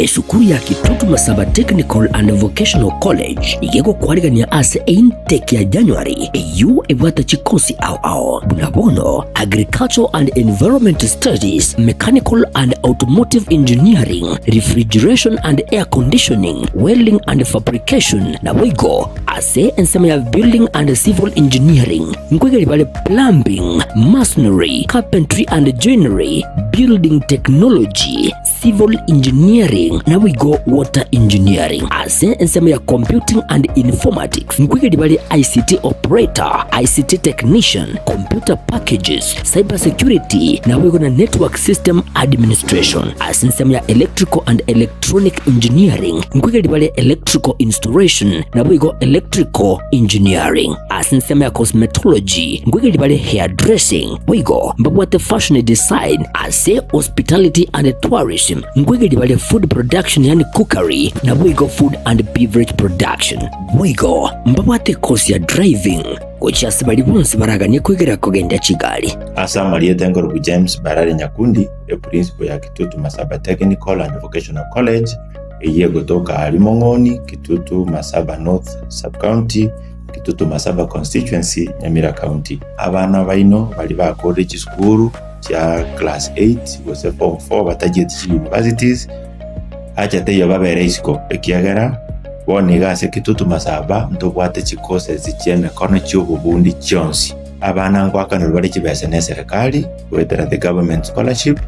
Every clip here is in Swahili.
Esukuru ya Kitutu Masaba Technical and Vocational College iga egokwarigania ase eintake ya January eyio ebwate chikosi ao ao buna bono Agricultural and Environment Studies, Mechanical and Automotive Engineering, Refrigeration and Air Conditioning, Welding and Fabrication naboigo ase ensemo ya Building and Civil Engineering nkoigeria bare Plumbing, Masonry, Carpentry and Joinery, Building Technology, Civil Engineering naboigo Water Engineering. Ase ensemo ya Computing and Informatics nkoigeria bare ICT Operator, ICT Technician, Computer Packages, Cyber Security naboigo na Network System Administration. Ase ensemo ya Electrical and Electronic Engineering nkoigeria bare Electrical Installation naboigo Electrical Engineering. Ase ensemo ya Cosmetology nkoigeria bare Hairdressing boigo mbabwate Fashion Design. Ase Hospitality and Tourism nkoigeria bare Food Production yaani Cookery naboigo Food and Beverage Production. Boigo mbabwate ekosi ya Driving gochia ase baria bonsi baraganie koigera kogendia chigari. Ase amarieta enkorokwa James Barare Nyakundi, eprinciple ya Kitutu Masaba Technical and Vocational College, eyio egotoka aaria Mong'oni, Kitutu Masaba North Sub-County, Kitutu Masaba Constituency, Nyamira County. Abana baino baria bakorire chisukuru chia class eight gose form four batachieti chi universities, acha teiyo babere isiko ekiagera bono iga ase Kitutu Masaba ntobwate chi courses chi'emekono chi'obobundi chionsi. Abana ngoakanerwa bare chibesa ne eserekari goetera the government scholarship,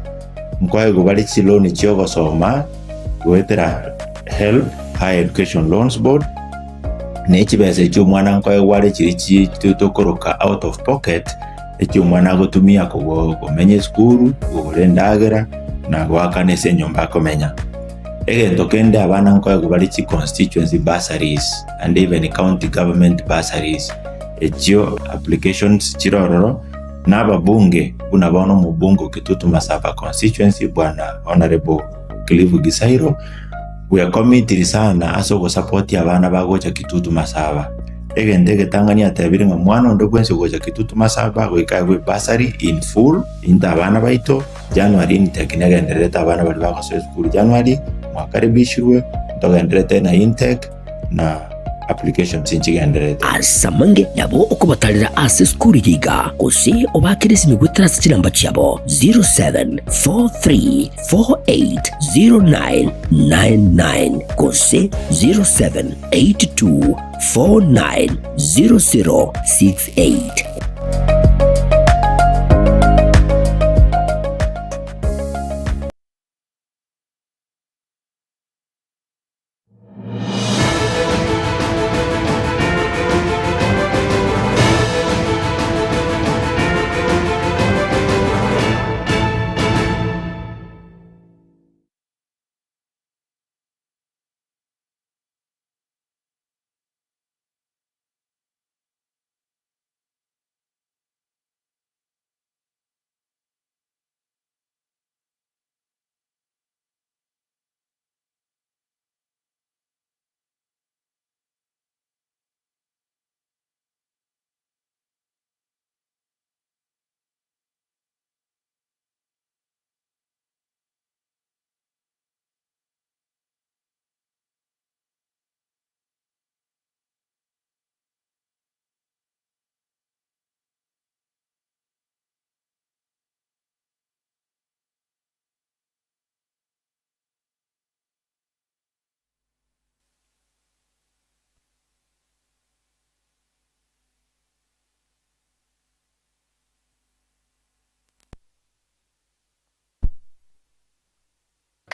nkoegwa bare chiloan chi'ogosoma goetera HELB, Higher Education Loans Board, ne chibesa echio omwana nkoegwa are chiria chi tokoroka out of pocket, echio omwana agotumia komenya esukuru, kogora endagera, na goakana ase enyomba akomenya. Egento kende abana nkoegwa bare chi constituency bursaries and even county government bursaries, echio applications chire ororo, na ababunge buna bono omobunge o Kitutu Masaba constituency bwana Honourable Cliff Gisairo, bwekomitiri sana ase ogosapotia abana bagocha Kitutu Masaba. Egento egetang'ani atebire ng'a mwana onde bwensi ogocha Kitutu Masaba goika aegwe ebursary in full, into abana baito, January intake negendererete abana baria bagosoa esukuru January, mwakaribishirwe, ntogendererete na intake na applications nchigendererete. Ase amange nabo okobatarera ase esukuru eye iga, gose obaakere esimi goetera ase chinamba chiabo 0743480999 gose 0782490068.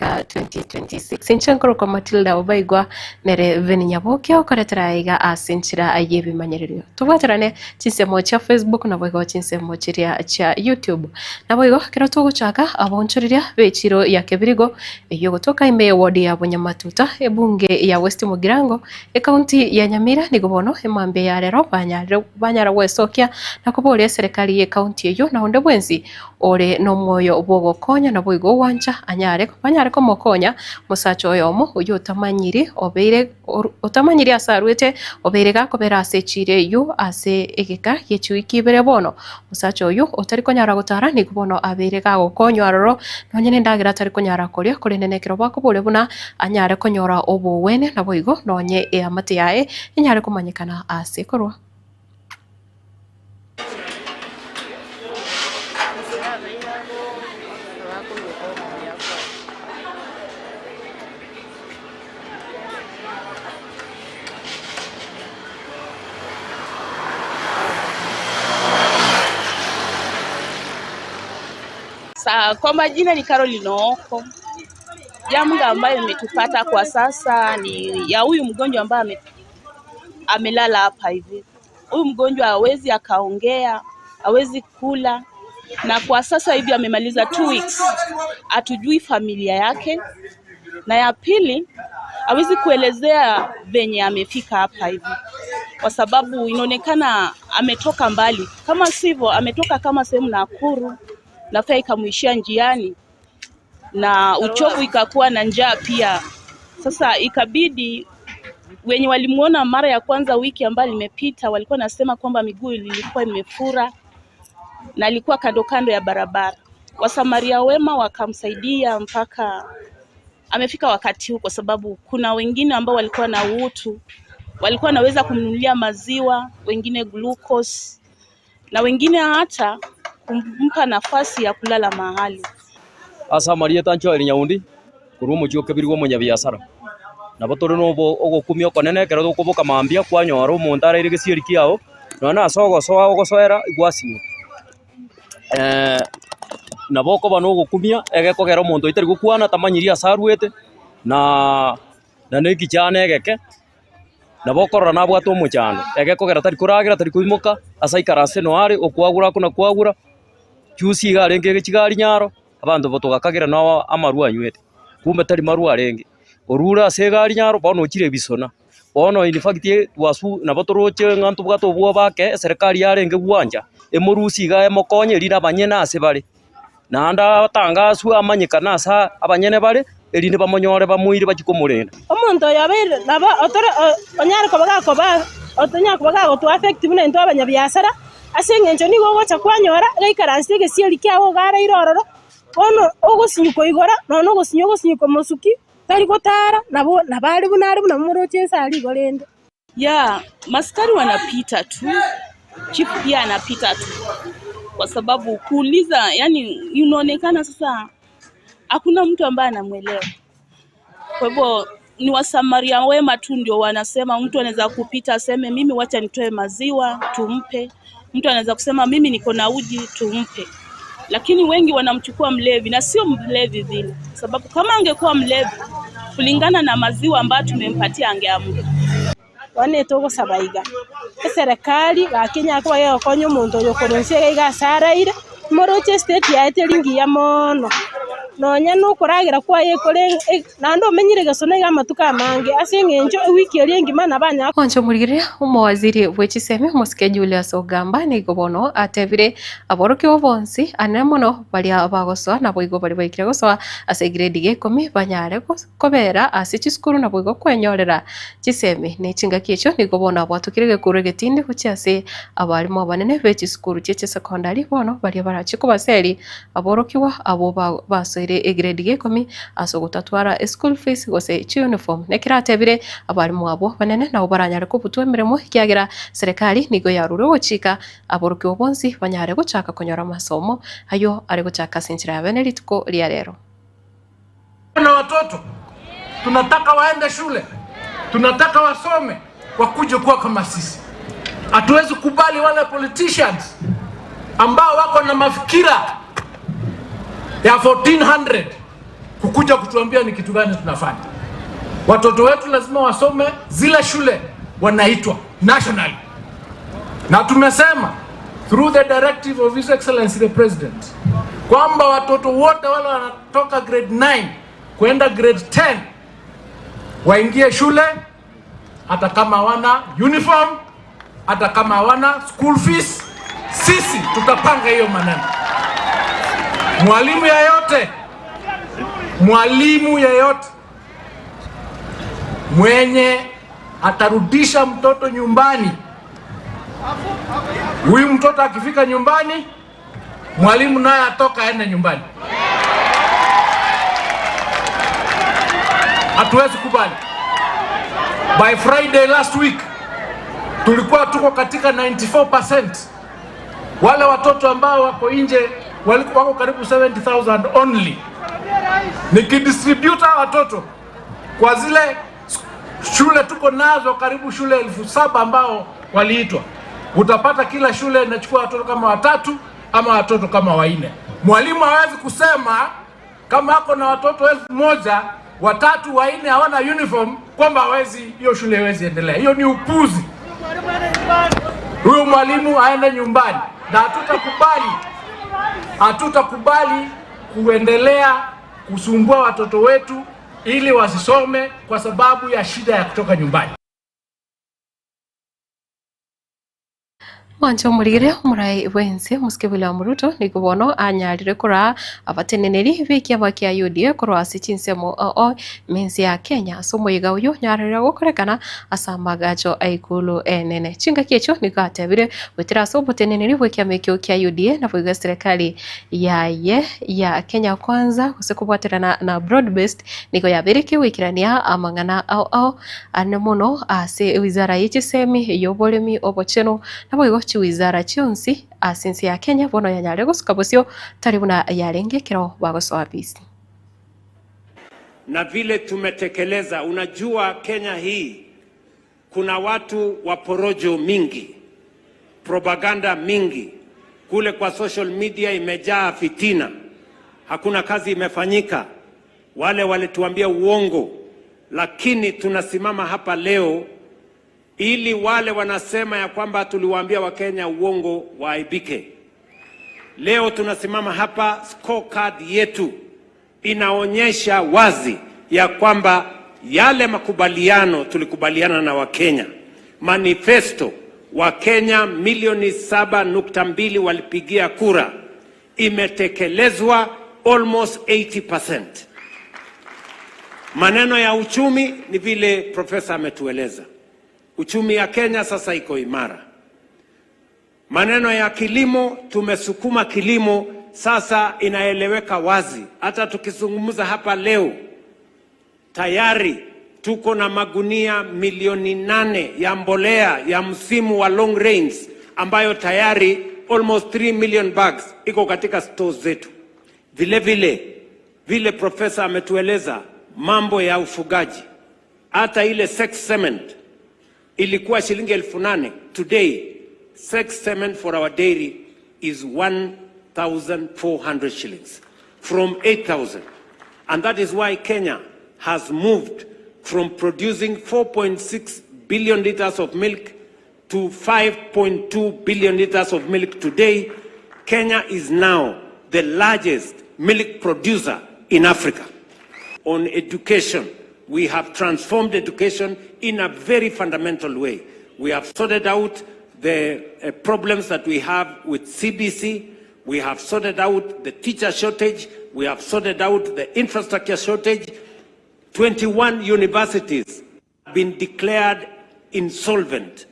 Mwaka 2026. Inche nkorokwa Matilda Obaigwa nere Veni Nyaboke okoretera aiga ase enchera y'ebimanyererio. Tobwaterane chinsemo chia Facebook naboigo chinsemo chiria chia YouTube. Naboigo ekero togochaka aboonchoreria b'echiro ya Kebirigo eyio ogotoka ime y'eward ya Bonyamatuta ebunge ya West Mugirango Ekaunti ya Nyamira nigo bono emambia ya rero banyarire banyara gwesokia na koboria eserekari y'ekaunti eyio na onde bwensi ore nomoyo bw'ogokonya naboigo ogwancha anyare banyare komokonya musacha oyomo oyo otamanyiri obeire otamanyiri ase arwete obeire gakobera ase echiro eywo ase egeka giechiwiki ibere bono musacha oyo otari konyara gotara nigo bono abeire gagokonywa aroro nonye nendagera atari konyara koria korende nekero bakobore buna anyare konyora obowene nabo igo nonye eamate yaye enyare komanyekana ase korwa. Kwa majina ni Caroline Ooko. Jambo ambayo imetupata kwa sasa ni ya huyu mgonjwa ambaye amelala hapa hivi. Huyu mgonjwa hawezi akaongea, hawezi kula, na kwa sasa hivi amemaliza 2 weeks. Hatujui familia yake. Na ya pili, hawezi kuelezea venye amefika hapa hivi, kwa sababu inaonekana ametoka mbali. Kama sivyo ametoka kama sehemu Nakuru, na fea ikamuishia njiani na uchovu ikakuwa na njaa pia. Sasa ikabidi wenye walimuona mara ya kwanza wiki ambayo limepita walikuwa nasema kwamba miguu ilikuwa imefura na alikuwa kando kando ya barabara. Wasamaria wema wakamsaidia mpaka amefika wakati huu, kwa sababu kuna wengine ambao walikuwa na utu, walikuwa naweza kumnunulia maziwa, wengine glucose, na wengine hata kumpa nafasi ya kulala mahali. Asa Maria tancho eri Nyaundi kuru omochie okebirwe omonyabiasara nabo tore nobo ogokumia okonene ekero tokoboka mambia kwanyora omonto araire gesieri kiao nonya ase ogosoa ogosoera gwasinywa nabo okoba nogokumia egekogera omonto oitari gokwana tamanyiri ase arwete na na ekichana egeke nabo okorora nabwate omochando egekogera tari koragera tari koimoka ase aikara ase noare okwagura ako na kwagura chusi iga arenge egechigari nyaro abanto botogakagera nao amarwa anywete kumbe tari marwa arenge orura ase egari nyaro bono ochire ebisona bono in fact wasu nabo toroche ng'a ntobwate obwoba bake eserikali yarenge gwanja emorusi iga emokonye erinde abanyene ase bare naende atangaswe amanyekana ase abanyene bare erinde bamonyore bamoire bachie komorenda. Omonto oyo abeire nabo otore onyare koba otonyare koba gagotwa affect buna intwe abanyabiasara ase eng'encho nigo ogocha kwanyora gaikaranse egesieri kiago ogaraire ororo bono ogosinyuka igora nonya ogosinywa ogosinyuka mosuki tari gotara nabo nabari buna ari buna moroche ense igo rende. Ya, maskari wanapita tu, chief pia anapita tu, kwa sababu kuuliza, yani inaonekana sasa hakuna mtu ambaye anamuelewa. Kwa hivyo ni wasamaria wema tu ndio wanasema. Mtu anaweza kupita aseme mimi wacha nitoe maziwa tumpe, mtu anaweza kusema mimi niko na uji tumpe, lakini wengi wanamchukua mlevi, na sio mlevi vile, sababu kama angekuwa mlevi kulingana na maziwa ambayo tumempatia angeamka. One togosaba iga eserikali gakinya koba gegokonya omonto oyo okoronsia iga asaraire moroche estate yaye teri ngiya mono nonya nokoragira kwaye kore naende omenyire gesona iga amatuko amange ase eng'encho ewiki eria engima nabanya. Oncho murigire omowaziri bwe chisemi omosike Julius Ogamba nigo bono atebire aborokigwa bonsi anene mono baria bagosoa nabo igo bari baikire gosoa ase grade ya 10 banyare kobera ase chisukuru nabo igo kwenyorera chisemi ne chingaki echo nigo bono abwatukire gekuru egetindi gochia ase abarimu abanene be chisukuru chie secondary bono baria barachi kobaseri aborokigwa abo basoire egrade ya 10 ase ogotatwara school fees gose uniform nekiratebire abarimu abo banene nabo baranyare kobutwa emiremo kiagera serikali nigo yarure gochika aborokigwa bonsi banyare gochaka konyora masomo ayo ari gochaka sinchira yabene rituko ria rero. Na watoto tunataka waende shule, tunataka wasome, wakuje kuwa kama sisi. Hatuwezi kubali wale politicians ambao wako na mafikira ya 1400 kukuja kutuambia ni kitu gani tunafanya. Watoto wetu lazima wasome zile shule wanaitwa nationally. Na tumesema through the directive of His Excellency the President kwamba watoto wote wale wanatoka grade 9 kwenda grade 10 waingie shule, hata kama hawana uniform, hata kama hawana school fees. Sisi tutapanga hiyo maneno. Mwalimu yeyote Mwalimu yeyote mwenye atarudisha mtoto nyumbani, huyu mtoto akifika nyumbani, mwalimu naye atoka aende nyumbani. Hatuwezi kubali. By Friday last week tulikuwa tuko katika 94%. Wale watoto ambao wako nje walikuwa wako karibu 70,000 only. Nikidistribute hawa watoto kwa zile shule tuko nazo karibu shule 7,000 ambao waliitwa, utapata kila shule inachukua watoto kama watatu ama watoto kama wanne. Mwalimu hawezi kusema kama ako na watoto 1,000, watatu wanne hawana uniform kwamba hawezi, hiyo shule haiwezi endelea. Hiyo ni upuzi. Huyo mwalimu aende nyumbani, na hatutakubali kuendelea kusumbua watoto wetu ili wasisome kwa sababu ya shida ya kutoka nyumbani. Mwancho omorigire omorai bwense omosike William Ruto nigo bono anyarire kora abateneneri b'ekiama kia UDA korwa ase chinsemo oo mensi ya Kenya ase omoiga oyo nyarire gokorekana ase amagacho aikulu enene chingaki echo nigo atebire gwetera ase oboteneneri bw'ekiama ekio kia UDA na boiga serikali yaye ya Kenya Kwanza gose kobwaterana na broad based nigo yabereke gwikirania amang'ana ao ao ane mono ase wizara y'echisemi y'oboremi obocheno nabo igo chiwizara chionsi asinsi ya Kenya bono yanyare gosuka bosio tari buna yarenge kero bagosoa bisi. Na vile tumetekeleza, unajua Kenya hii kuna watu wa porojo mingi, propaganda mingi, kule kwa social media imejaa fitina, hakuna kazi imefanyika, wale walituambia uongo, lakini tunasimama hapa leo ili wale wanasema ya kwamba tuliwaambia Wakenya uongo waaibike. Leo tunasimama hapa, scorecard yetu inaonyesha wazi ya kwamba yale makubaliano tulikubaliana na Wakenya, manifesto Wakenya milioni 7.2 walipigia kura, imetekelezwa almost 80%. Maneno ya uchumi ni vile profesa ametueleza. Uchumi ya Kenya sasa iko imara. Maneno ya kilimo, tumesukuma kilimo, sasa inaeleweka wazi. Hata tukizungumza hapa leo, tayari tuko na magunia milioni 8 ya mbolea ya msimu wa long rains, ambayo tayari almost 3 million bags iko katika stores zetu. Vile vile, vile profesa ametueleza mambo ya ufugaji, hata ile sex cement ilikuwa shilingi 8,000. Today, sex cement for our dairy is 1,400 shillings from 8,000. And that is why Kenya has moved from producing 4.6 billion liters of milk to 5.2 billion liters of milk today. Kenya is now the largest milk producer in Africa. On education, we have transformed education in a very fundamental way. We have sorted out the problems that we have with CBC. We have sorted out the teacher shortage. We have sorted out the infrastructure shortage. 21 universities have been declared insolvent.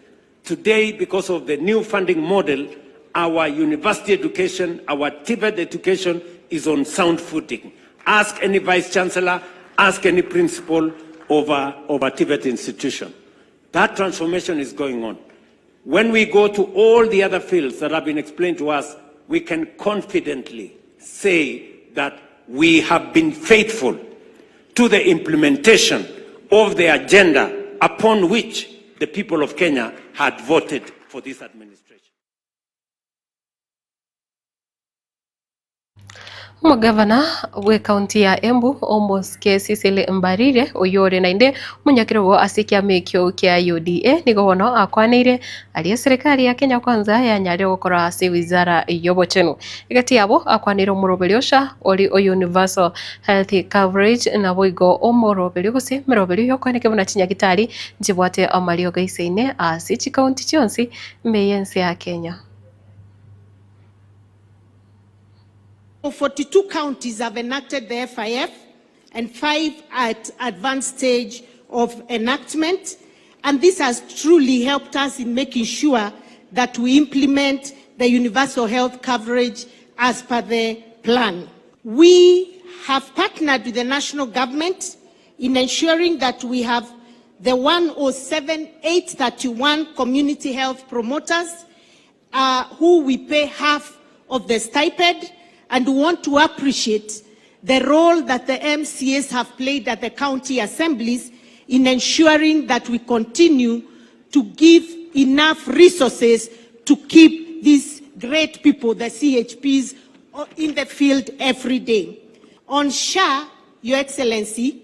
Today, because of the new funding model, our university education, our TVET education is on sound footing. Ask any vice chancellor, ask any principal over TVET institution. That transformation is going on. When we go to all the other fields that have been explained to us, we can confidently say that we have been faithful to the implementation of the agenda upon which the people of Kenya had voted for this administration. Omogavana bwe kaunti ya Embu Omoske Cecily Mbarire oyore nainde omonyakerogo ase ekiama ekio kia UDA nigo bono akwaneire aria serikali ya Kenya Kwanza yanyarire gokora ase wizara y'obochenu egati yabo akwanire omoroberi osha ori o universal health coverage nabo igo omoroberi gose meroberi yokwaneke buna chinyagitari nchibwate amario gaisaine ase chikaunti chionsi mbe ya Kenya. 42 counties have enacted the FIF. and 5 at advanced stage of enactment. And this has truly helped us in making sure that we implement the universal health coverage as per the plan. We have partnered with the national government in ensuring that we have the 107,831 community health promoters who we pay half of the stipend, and we want to appreciate the role that the MCAs have played at the county assemblies in ensuring that we continue to give enough resources to keep these great people, the CHPs, in the field every day. On SHA, Your Excellency,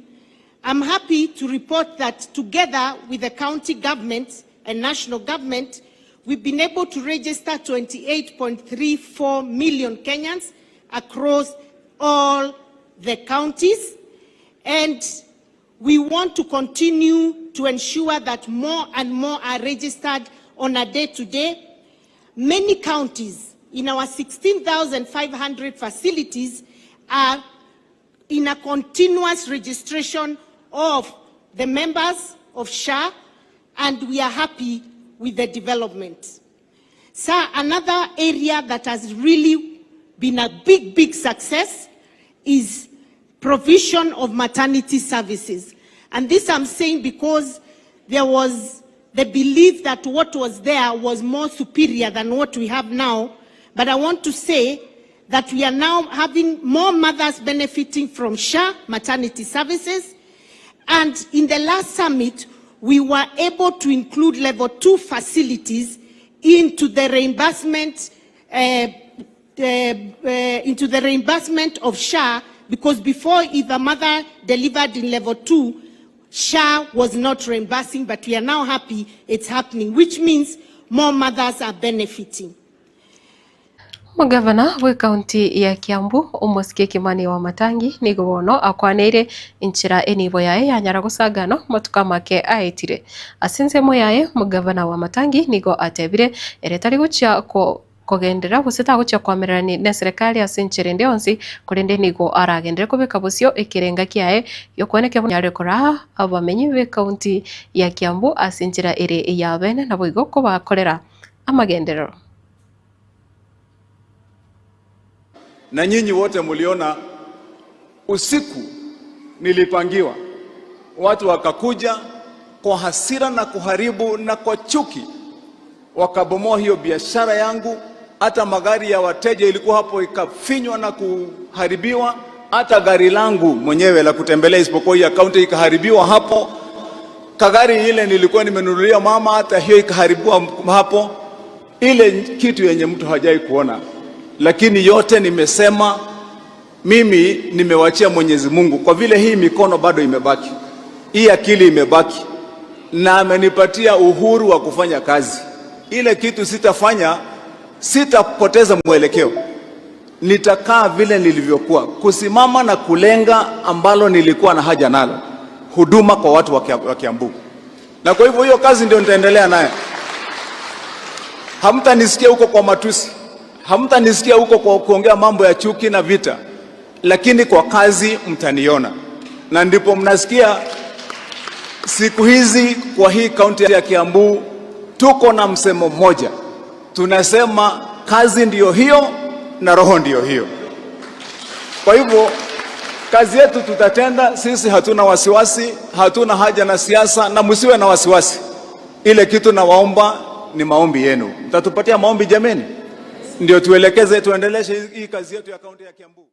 I'm happy to report that together with the county government and national government, we've been able to register 28.34 million Kenyans across all the counties, and we want to continue to ensure that more and more are registered on a day-to-day. Many counties in our 16,500 facilities are in a continuous registration of the members of SHA, and we are happy with the development. Sir, another area that has really been a big, big success is provision of maternity services. And this I'm saying because there was the belief that what was there was more superior than what we have now. But I want to say that we are now having more mothers benefiting from SHA maternity services. And in the last summit, we were able to include level 2 facilities into the reimbursement, of SHA, because before, if a mother delivered in level 2, SHA was not reimbursing, but we are now happy it's happening, which means more mothers are benefiting. Mugavana we kaunti ya Kiambu omosike Kimani wa Matangi nigo bono akwaneire inchira enibo yae yanyara gusagano matuka make aetire asinzemo yae. Mugavana wa Matangi nigo atebire eretari guchia ko kogendera guseta guchia kwamererani ne serikali ase enchera ende yonsi korende nigo aragendere kobeka bosio ekerenga kiaye yokoneke nyare koraha abamenyi be kaunti ya Kiambu ase enchera ere eyabene nabo igo kobakorera amagenderero. Na nyinyi wote muliona usiku nilipangiwa, watu wakakuja kwa hasira na kuharibu na kwa chuki, wakabomoa hiyo biashara yangu. Hata magari ya wateja ilikuwa hapo ikafinywa na kuharibiwa, hata gari langu mwenyewe la kutembelea isipokuwa hii akaunti ikaharibiwa hapo. Kagari ile nilikuwa nimenunulia mama, hata hiyo ikaharibiwa hapo. Ile kitu yenye mtu hajai kuona. Lakini yote nimesema mimi nimewachia Mwenyezi Mungu, kwa vile hii mikono bado imebaki, hii akili imebaki, na amenipatia uhuru wa kufanya kazi. Ile kitu sitafanya, sitapoteza mwelekeo, nitakaa vile nilivyokuwa, kusimama na kulenga ambalo nilikuwa na haja nalo, huduma kwa watu wa Kiambu. Na kwa hivyo hiyo kazi ndio nitaendelea nayo. Hamtanisikia huko kwa matusi, hamtanisikia huko kwa kuongea mambo ya chuki na vita, lakini kwa kazi mtaniona. Na ndipo mnasikia siku hizi kwa hii kaunti ya Kiambu tuko na msemo mmoja, tunasema kazi ndiyo hiyo na roho ndiyo hiyo. Kwa hivyo kazi yetu tutatenda sisi, hatuna wasiwasi, hatuna haja na siasa, na msiwe na wasiwasi. Ile kitu nawaomba ni maombi yenu. Mtatupatia maombi jameni, ndio tuelekeze, tuendeleshe hii kazi yetu ya kaunti ya Kiambu.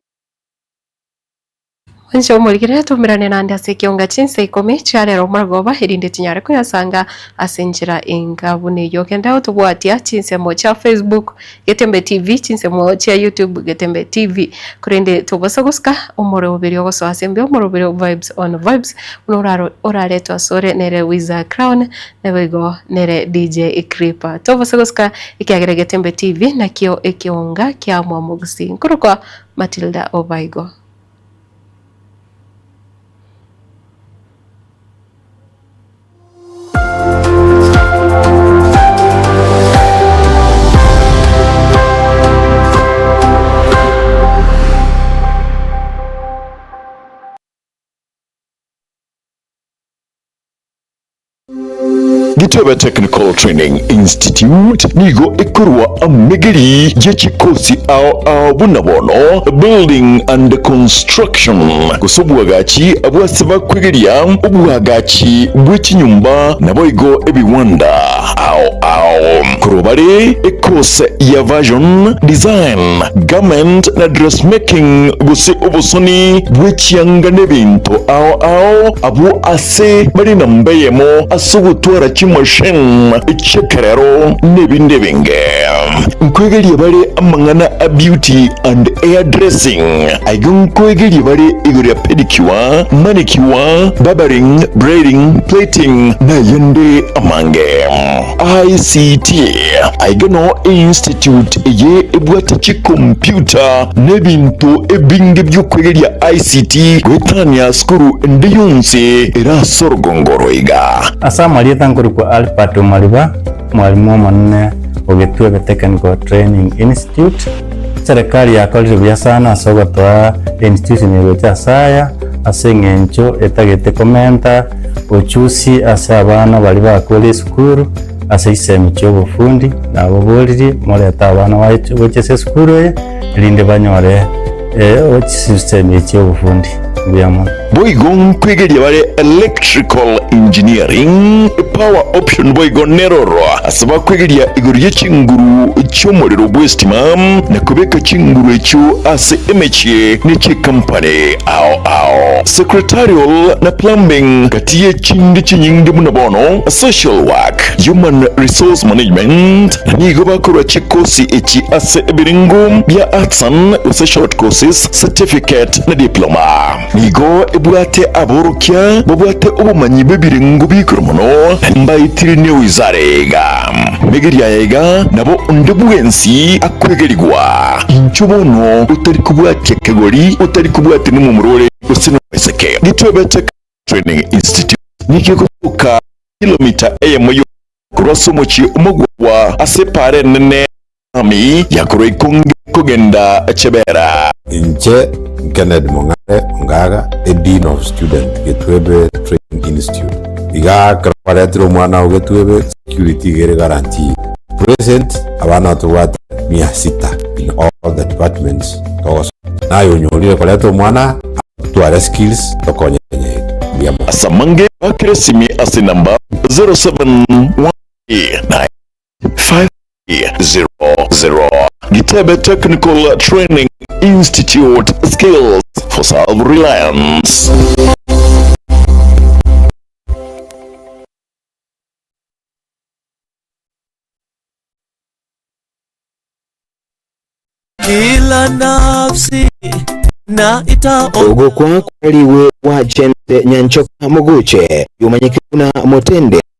Ncho mulikire tumirane nandi ase kionga chinse 10 chiarero muragoba erinde tinyare kuyasanga ase enchera engabu niyo kenda otobwatia chinsemo cha Facebook Getembe TV, chinsemo cha YouTube Getembe TV, kurende tobosa gusika omoroberi ogosoa ase embe omoroberi Vibes on Vibes unoraro oraretwa sore nere Wiza Crown nebego nere DJ Creeper tobosa gusika ikiagere Getembe TV nakio ekionga kia mwamugusi nkurukwa Matilda Obaigo. Gitebe Technical Training Institute nigo ekorwa amegeri ye chikosi ao ao buna bono building and construction gose obwagachi abwase bakwegeria obwagachi bw'echinyumba naboigo ebiwanda ao ao korobare ekose ya version design garment na dressmaking gose obosoni bw'echianga n'ebinto ao ao abo ase bari na mbeyemo ase ogotwara chimashine echekerero n'ebindi ebinge nkwegeria bare amang'ana a beauty and hair dressing aigo nkwegeria bare igoro ya pedicure, manicure, barbering, braiding, plating na yende amange. ICT aigo no institute eye ebwate chikompyuta n'ebintu ebinge by'okwegeria ICT gwetania skuru ende yonse erasorogongoro iga. Asa mwalieta nkorokwa Albert Omariba, mwalimu omonene o Gitwebe Technical Training Institute. Serikali yakorire buya sana ase ogotoa institution egocha asaya ase eng'encho etagete komenta ochusi ase abana bari bakore esukuru ase isemi chia obofundi nabo boriri moreta abana gocha ase esukuru eye erinde banyore chisemi chia obofundi buya mono. Boigo nkwegeria bare electrical engineering power option boigo neroro ase bakwegeria igoro y'echinguru chi'omorero bw'esitima na kubeka chinguru echio ase emechie n'echikampany ao ao secretarial na plumbing kati y'echindi chinyingi muno bono social work human resource management na nigo bakorwa chikosi echi ase ebiringo bya arts and short courses certificate na diploma nigo ebwate aborokia babwate obumanyi bw'ebiringo bikuru mono mbaitiri ne wizarega megeria yega nabo onde bwensi akwegerigwa incho bono utari kubwatia kegori utari kubwati n'umumurore usino weseke. Gitwebe Tech Training Institute nikikutuka kilomita eyemo yo kurasa omuchi omogwa ase pare nene ami yakorwa ikonge kogenda chebera. Inche Kennedy Mong'are Ongaga, a Dean of Student Gitwebe Training Institute. Iga kwaretire omwana o Gitwebe security igere guarantee. Present abana tubwate 600 in all the departments. Togoso. Nayo onyorire koreta omwana tware skills tokonye Mbiamo. Asamange bakiresimi ase namba 07195000. Gitebe Technical Training Institute, skills for self-reliance. Kila nafsi na ita Ogokwa kwaliwe wa James Nyanchoka Muguche yumanyikana Mutende.